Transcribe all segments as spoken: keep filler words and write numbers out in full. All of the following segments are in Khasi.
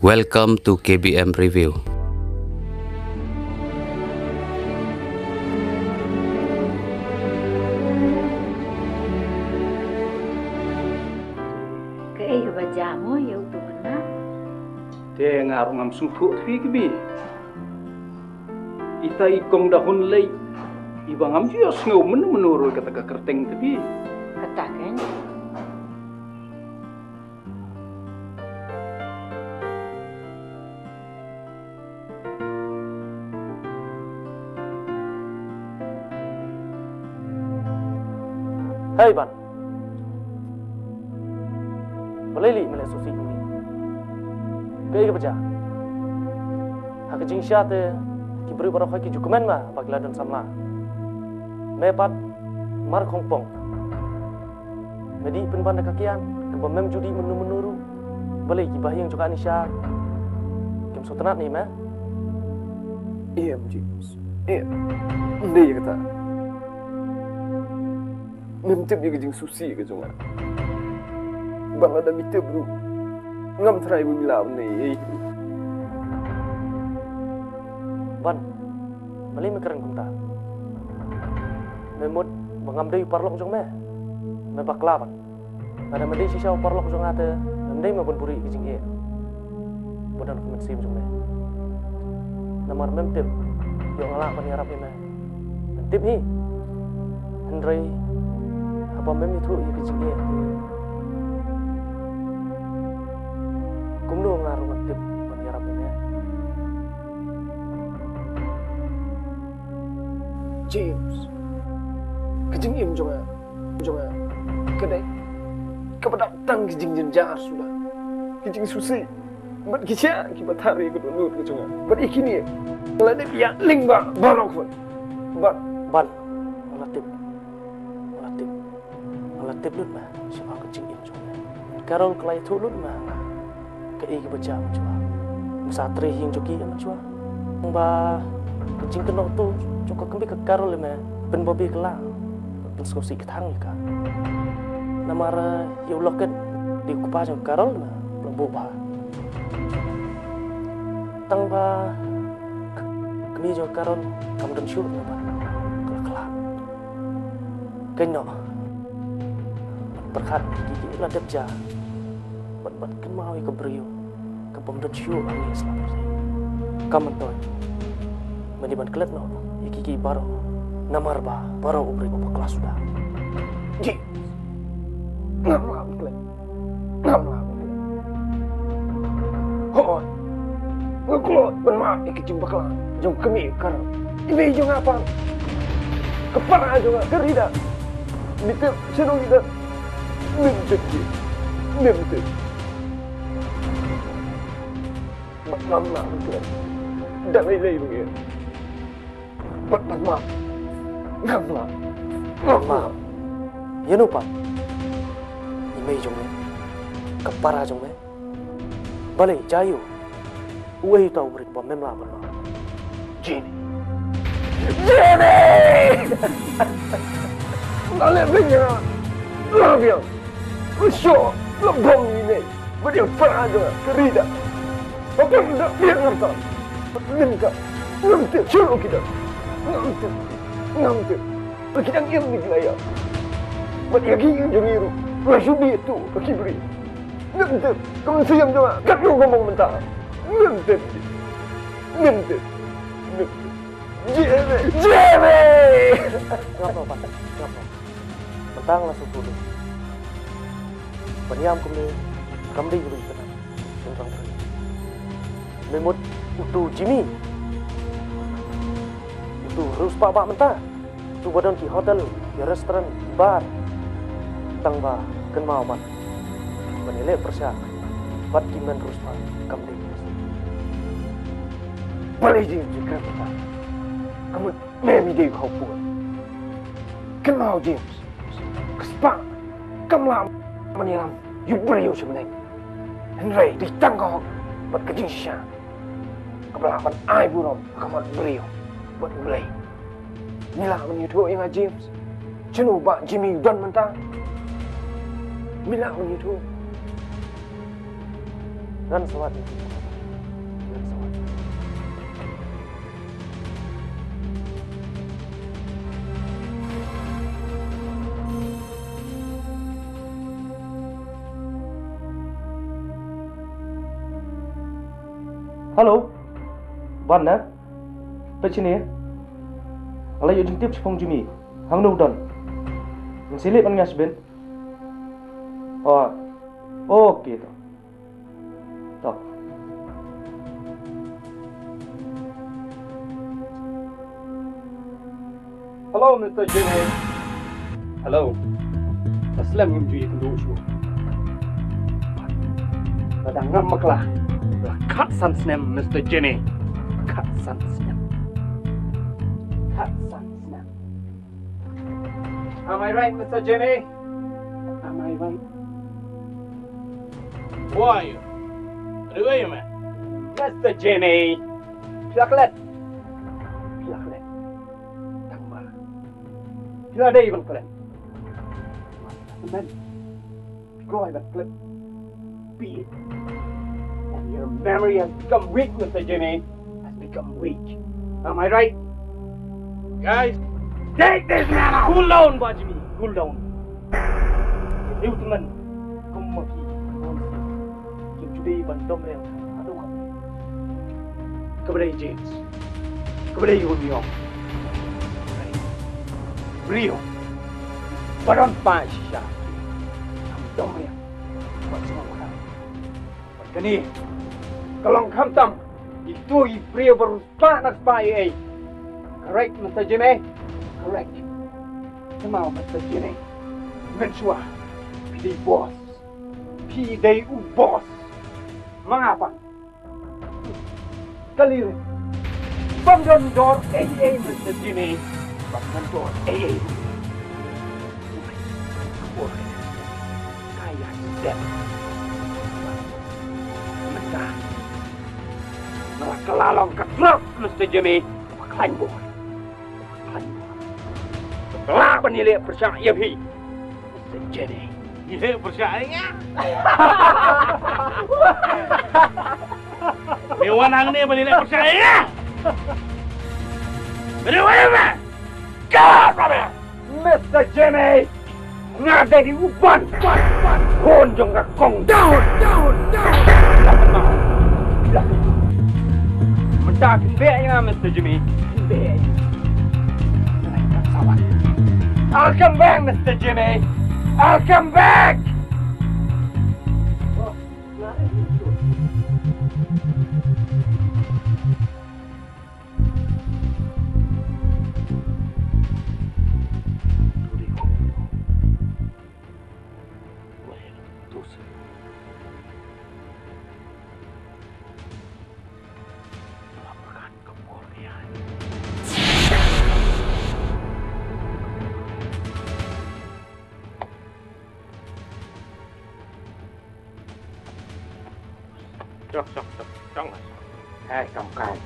Welcome to K B M Review. Kaei ba jia mo ïa utu u khynnah? Te nga ruh ngam sngewthuh phi kbi. Ita i kong da hun lei. Iba ngam ju ïohsngew mynno mynno ruh kata ka kyrteng te phi. Kata keiñ. Hei Ban. Balei lei me leh sngewsih kumne? Kaei kaba jia? Ha ka jingshisha te ki briew baroh ki ju kmen ma ba ki la don samla. Me pat mar khongpong. Me dih pynban da ka kiad kaba mem ju dih mynno mynno ruh. Balei ki bahaïing jong ka Anisha kim sngewtynnat ne me? Em James, em. Ym dei ïa kata. Mem tip ïa ka jingsngewsih ka jong nga. Ba lada me tip ruh ngam tharai ba me lah ban leh ei ei ruh. Ban, balei me kren kumta? Me mut ba ngam dei u paralok jong me? Me bakla Ban. Lada me dei shisha u paralok jong nga te, mem dei me ban buhrieh ïa ka jingeh ba don ha ka mynsiem jong me. Namar mem tip ïoh nga lah ban ïarap ïa me. Mem tip hi. Hynrei haba mem ïathuh ïa ka jingeh te, kumno nga ruh ngan tip ban ïarap ïa me? James, ka jingim jong nga, jong nga ka dei kaba dap tang ki jingjynjar suda, ki jingsngewsih bad ki jia kiba thar ïa ka dohnud ka jong nga. Bad ïa kine nga la dep ïa lyngba baroh. Ban, Ban, nga la tip, nga la tip. Nga la tip lut ma shaphang ka jingim jong me. Carol ka la ïathuh lut ma nga kaei kaba jia mynshwa. Ym sa trei hi jong ki mynshwa. Ba ka jingkynnoh to jong ka kmie ka Carol ïa me, pynbobi ka la pynsngewsih ka thang ïa ka. Namar ïa u locket dei u kpa jong ka Carol ma la buh bha. Tang ba ka kmie jong ka Carol kam don shuh namar ka la khlad. Kynnoh pyrkhat ïa ki ki la dep jia. Bad bad kynmaw ïa ka briew ka bym don shuh hangne sla pyrthei. Ka myntoi me dei ban klet noh ïa ki ki baroh. Namar ba baroh u briew ba bakla suda. Ji. Ngam lah ban klet. Ngam lah ban klet. Hooid. Nga kloi ban mad ïa ka jingbakla jong ka kmie ka Carol. I mei jong nga pat, ka para jong nga ka Rita. Me tip shano i don? Mem tip, mem tip. Bad ngam lah ban klet da lei lei ruh. Bad ban mad ngam lah. Ngam lah. Ïano pat? I mei jong me? Ka para jong me? Balei, jia aïu? Uei uta u briew ba mem lah ban mad? Jimmy. Jimmy! Nga leh beiñ ïa nga. La biang. Shuh la bom ïa i mei bad ïa ka para jong nga ka Rita. Ba pang da biang nangta. Mynta ngam tip shuh ki don. Ngam tip. Ngam tip. Ba ki dang im ne ki la ïap. Bad ïa ki jong ngi ruh la shu dih tuh ha ki briew. Ngam tip. Ka mynsiem jong nga katno ka mong mynta. Ngam tip. Ngam tip. Ngam tip. Jimmy! Jimmy! Ngap noh, Pat. Ngap noh. Mynta nga la sngewthuh. Ban ïam kumne kam dei kaba itynnad. Tang tang. Me mut utu Jimmy, utu riewspah bah mynta. Utu ba don ki hotel, ki restaurant, ki bar. Tang ba kynmaw ban ban ïaleh pyrshah bad ki men riewspah kam dei. Balei James, ka mynta ka mut me mi dei u khawpud. Kynmaw James, ka spah kam lah ban ïalam ïa u briew sha bneng. Hynrei dei tang ka hok bad ka jingshisha kaba lah ban ai burom ha khmat briew bad U Blei. Me lah ban ïathuh ïa nga James, shano bah Jimmy u don mynta? Me lah ban ïathuh? Ngan sa wad ïa phi. Hello. Ban na? Peit shane. Nga la ïoh jingtip shaphang u Jimmy. Hangno u don? Ngan sa leit ban ïa shah beit. Oh. Okay to. To. Hello, Mister Jimmy. Hello. Nga slem ngam ju ïakynduh shuh. Lada ngam bakla, la khatsan snem, Mister Jimmy. Khatsan snem. Khatsan snem. Am I right, Mister Jimmy? Am I right? Who are you? Who are you, man? Mister Jimmy. Chocolate. Chocolate. Tang ba. Phi la dei ban klet. Man. Phi kloi ban klet. Phi. And your memory has become weak, Mister Jimmy. Has become weak. Am I right? Guys, take this man out. Cool down, Bah Jimmy. Cool down. Ïa u tymmen kum ma phi. Kim ju dei ban dom rem haduh kaba dei James, kaba dei Union. Briew ba don spah shisha, kam dom rem. Wat sngewkha. Bad kane ka long khamtam ïa kito ki briew ba riewspah na spah ei ei. Correct, Mister Jimmy? Correct. Kynmaw, Mister Jimmy, mynshuwa phi dei boss. Phi dei u boss. Ma nga pat, ka lirik bym don dor ei ei, Mister Jimmy. Bym don dor ei ei. Ka ïa dep. Mynta nga la kylla long ka trok, Mister Jimmy. Khlaiñ bor. Khlaiñ bor. Kylla ban ïaleh pyrshah ïa phi, Mister Jimmy. Ïaleh pyrshah ïa nga. Me wan hangne ban ïaleh pyrshah ïa nga. Beri wan ïa nga. Come on, brother. Mister Jimmy. Nga dei u ban, ban, ban. Hon jong ka kong. Down, down, down. Mynta kin beh ïa nga, Mister Jimmy. Kin beh ïa nga. I'll come back, Mister Jimmy. I'll come back. Chok, chok, chok, chok. Hai, kam kai.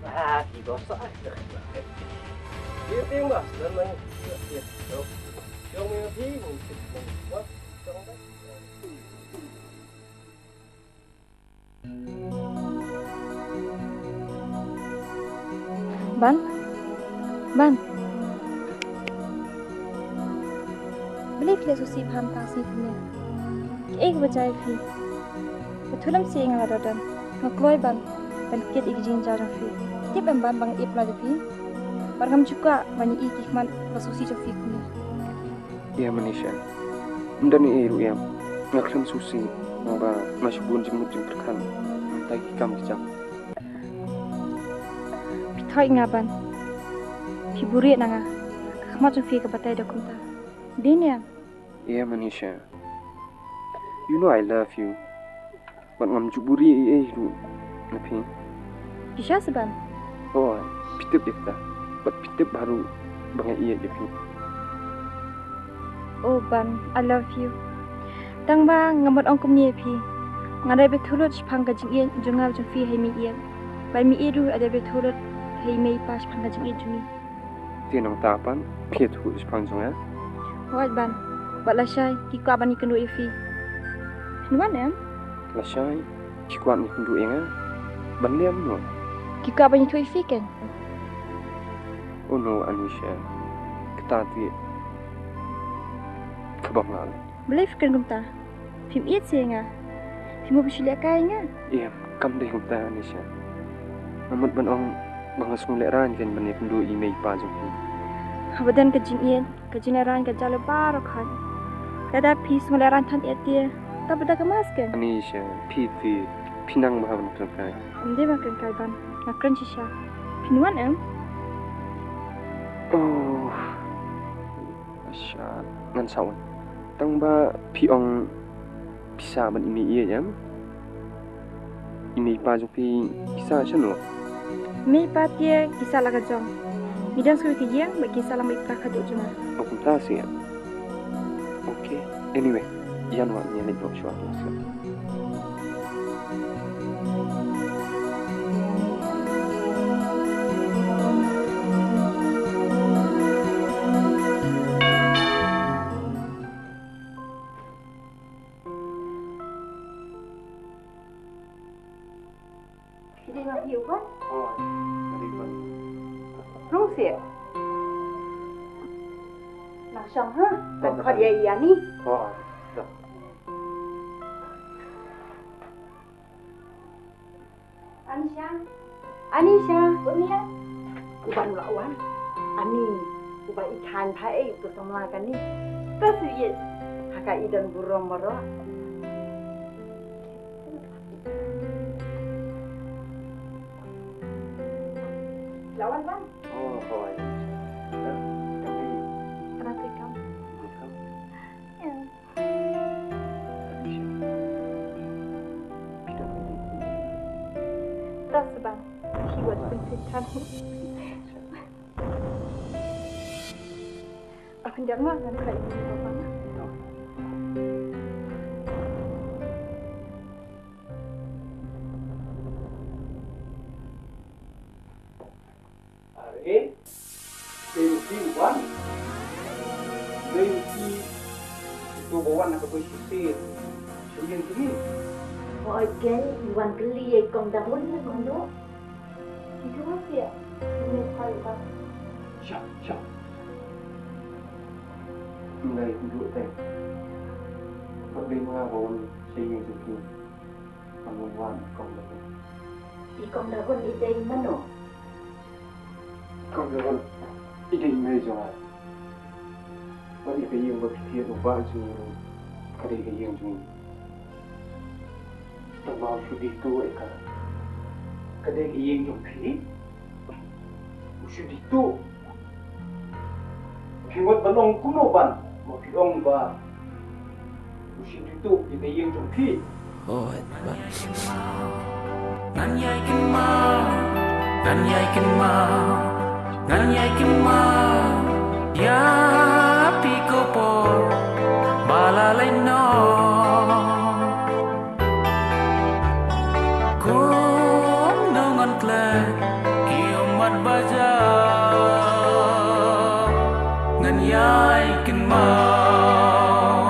Ah, ki bos ah. Dia tembak dan main. Dia, dia. Chok. Chok, main api, main api, main api. Chok, chok. Ban? Ban? Balei phi leh sngewsih bha mynta ka sngi kumne? Kaei kaba jia ïa phi? Bathuh lem seh ïa nga lada don. Nga kloi ban, ban kit ïa ki jingjia jong phi. Tip em Ban ba nga ïeit palat ïa phi? Bad ngam ju kwah ban ïohi ki khmat ba sngewsih jong phi kumne. Ïa Manisha, ym don ei ei ruh ïa nga, khlem sngewsih, naba nga shu bun jingmut jingpyrkhat mynta ki kam ki jam. Phi thoh ïa nga Ban, phi buhrieh na nga, ka khmat jong phi ka batai da kumta. Dei ne em? Ïa Manisha, you know I love you. Bad ngam ju buhrieh ei ei ruh na phi. Shisha se Ban? Hooid, phi tip ïa kata. Bad phi tip bha ruh ba nga ïeit ïa phi. Oh Ban, I love you. Tang ba ngam mut ong kumne ïa phi. Nga dei ba thulot shaphang ka jingïeit jong nga jong phi ha i mei ïeit. Bad i mei ïeit ruh i dei ba thulot ha i mei i pa shaphang ka jingïeit jong ngi. Te nangta pat phi ïathuh shaphang jong nga? Hooid Ban, bad lashai ki kwah ban ïakynduh ïa phi. Phin wan em? Lashai ki kwah ban ïakynduh ïa nga ban leh kumno? Ki kwah ban ïathuh ïa phi keiñ. Oh no Anisha, kata te kaba bha. Balei phi kren kumta? Phim ïeit seh ïa nga? Phim mut ban shu lehkai ïa nga? Em, kam dei kumta Anisha. Nga mut ban ong ba nga sngewlehraiñ kein ban ïakynduh ïa i mei i pa jong phi. Haba don ka jingïeit, ka jinglehraiñ ka jia lypa baroh khoit. Lada phi sngewlehraiñ than ïa te, tang ba da ka mas kein. Anisha, phi, phi, phi nang bha ban kren kai. Ym dei ba kren kai ban, nga kren shisha. Phin wan em? Oh. Asha, ngan sa wan. Tang ba phi ong phi sah bad i mei i ïeit em? I mei i pa jong phi ki sah shano? Mei i pa te ki sah la ka jong. Ngi don sa kawei ka ïing bad ki sah la mei i pa ka jong jong nga. Oh, kumta seh em? Okay. Anyway, ïa wan, ïa leit noh shuwa. Ki dei ma phi u Wan? Hooid, ka dei Wan. Rung seh. Nang shong ha, kan khot ïa i Ani. Hooid, da. Anisha. Anisha. Unia. U Wan u la wan. Ani, uba i khan pha ei u to samla kani. Ka shu ïeit. Ha ka i don burom baroh. La wan, Wan. Oh, how are you? Huh? Come here. Can I take come? Good come. Yeah. That's the bang. He was going to tell me. Akan jangan kan kai. Are, dei u Wan. Dei u, uto ba wan ha kaba shisien sha ïing jong ngi. Hooid, keiñ, i Wan kylli ïa i Kong Dahun ne Kong Duh. Ki tu wan sia. Ni phai ba. Sha, sha. Ym dei Kong Duh te. Pat dei nga ba wan sha ïing jong phi. Ban wan i Kong Dahun. I Kong Dahun i dei mano? Kong Dahun i dei i mei jong nga. Bad ïa ka ïing ba phi thied u bah jong ngi ruh ka dei ka ïing jong ngi. Tang ba u shu die tuh ïa ka. Ka dei ka ïing jong phi. U shu die tuh. Phi mut ban ong kumno ban? Mo phi ong ba u shu die tuh ïa ka ïing jong phi. Hooid, Wan. Ngan ïai kynmaw, ngan ïai kynmaw, ngan ïai kynmaw ïa phi ko por ba la leit noh. Kumno ngan klet ki ummat ba jam, ngan ïai kynmaw.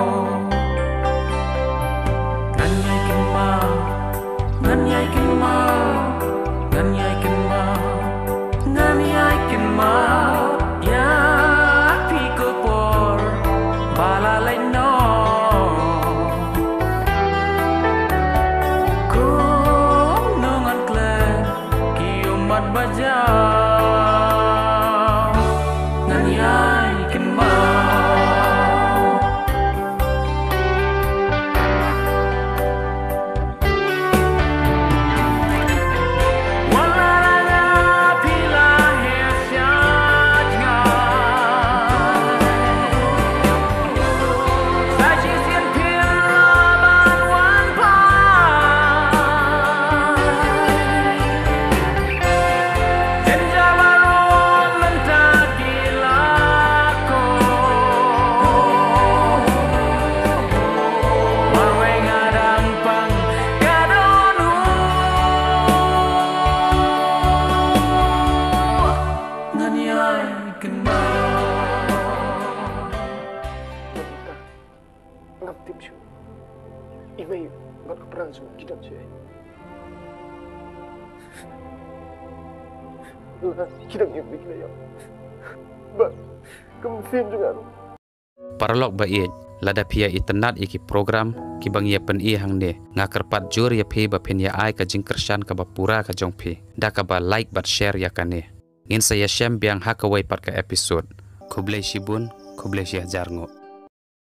Ngan ïai kynmaw, ngan ïai kynmaw, ngan ïai kynmaw. Ngan ïai kynmaw ïa phi ko por ba la leit noh. Kumno ngan klet ki ummat ba jam, ngan ïai kynmaw. Marwei nga dang pang ka dohnud. Ngan ïai kynmaw. Ngam tip shuh. I mei bad ka Pran shuh ki dang shuh. Ki dang ïa ki la ïa. Ba ka mynsiem jong nga ruh. Paralok ba ïeit, Lada phi ïa itynnad ïa ki program kiba ngi ïa pyni hangne, nga kyrpad jur ïa phi ba phin ïa ai ka jingkyrshan kaba pura ka jong phi da kaba like bad share ïa kane. Ngin sa ïashem biang ha kawei pat ka episode. Khublei shibun, khublei shihajar nguh.